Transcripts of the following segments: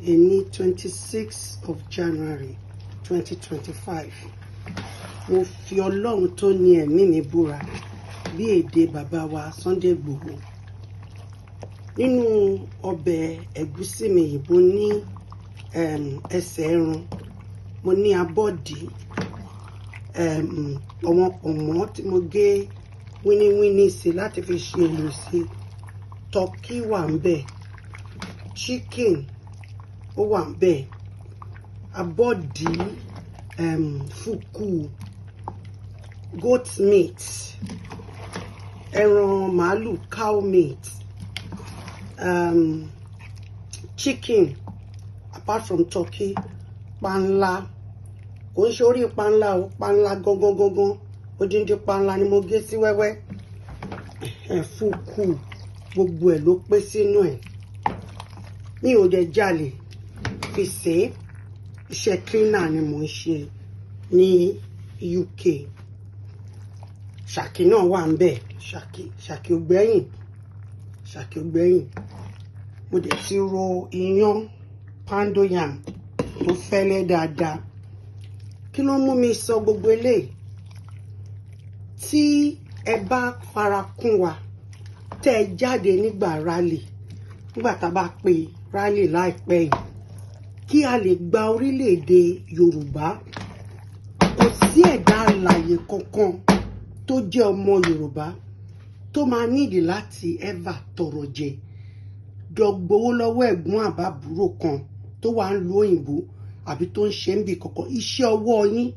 Èní 26 of January 2025. Mo fi Ọlọ́run tó ní ẹ̀mí mi búra, bí èdè bàbá wa Sunday Igboho. Nínú ọbẹ̀ ẹ̀gúsí mi yìí, mo ní ẹsẹ̀ ẹran, mo ní abọ́dí, àwọn pọ̀nmọ́ tí mo gé wíníwíní sí láti fi ṣe èlò sí. Turkey wà ńbẹ̀, chicken ó wà ńbẹ̀, abọ́dí, fùkù, goat meat, ẹran màálù, cow meat, chicken, apart from turkey, panla. Kò ń ṣe orí panla o, panla gangan gangan, odindi panla ni mo gé sí wẹ́wẹ́. Fùkù, gbogbo ẹ̀ ló pé sínú ẹ̀. Mi ò dẹ̀ jalè fi ṣe é. Iṣẹ́ cleaner ni mò ń ṣe ní UK. Ṣàkí náà wà ńbẹ̀. Ṣàkí, ṣàkí ò gbẹ́yìn, ṣàkí ò gbẹ́yìn. Mo dẹ̀ ti ro iyán poundo yam tó fẹ́lẹ́ dáadáa. Kí ló mú mi sọ gbogbo eléyìí? Tí ẹ bá fara kún wa, tẹ́ ẹ jáde nígbà rally, nígbà tá a bá pe rally láìpẹ́ yìí, kí a lè gba orílẹ̀-èdè Yorùbá, kò sí ẹ̀dá alààyè kankan tó jẹ́ ọmọ Yorùbá tó máa nídìí láti ever tọrọ jẹ, dọgbowó lọ́wọ́ ẹ̀gbọ́n àbábúrò kan tó wà ń lu òyìnbó àbí tó ń ṣe ń bì kankan. Iṣẹ́ ọwọ́ yín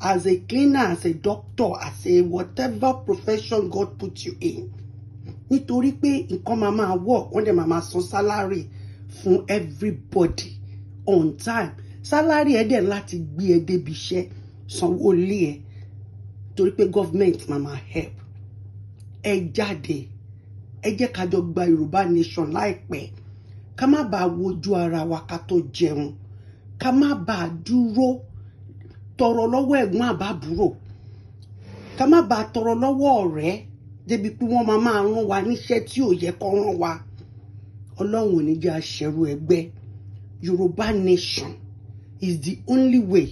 as a cleaner, as a doctor, as a whatever profession God put you in, nítorí pé nǹkan máa máa work, wọ́n dẹ̀ máa máa san salary fún everybody on time. Salary ẹ̀ dẹ̀ láti gbé ẹ débi iṣẹ́, sanwó ilé ẹ, torí pé government máa máa help ẹ. Jáde, ẹ jẹ́ ká jọ gba Yorùbá nation láìpẹ́, ká má bàa wojú ara wa ká tó jẹun, ká má bàa dúró tọrọ lọ́wọ́ ẹ̀gbọ́n àbábúrò, ká má bàa tọrọ lọ́wọ́ ọ̀rẹ́ débi pé wọ́n máa máa rán wa níṣẹ́ tí ò yẹ kó rán wa. Ọlọ́run ò ní jẹ́ aṣẹ̀rù ẹgbẹ́. Yorùbá nation is the only way.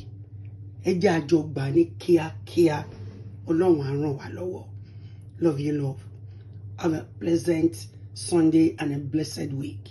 Ẹ jẹ́ àjọ gbà ní kíákíá. Ọlọ́run á ràn wá lọ́wọ́. Love you, love. Have a pleasant Sunday and a blessed week.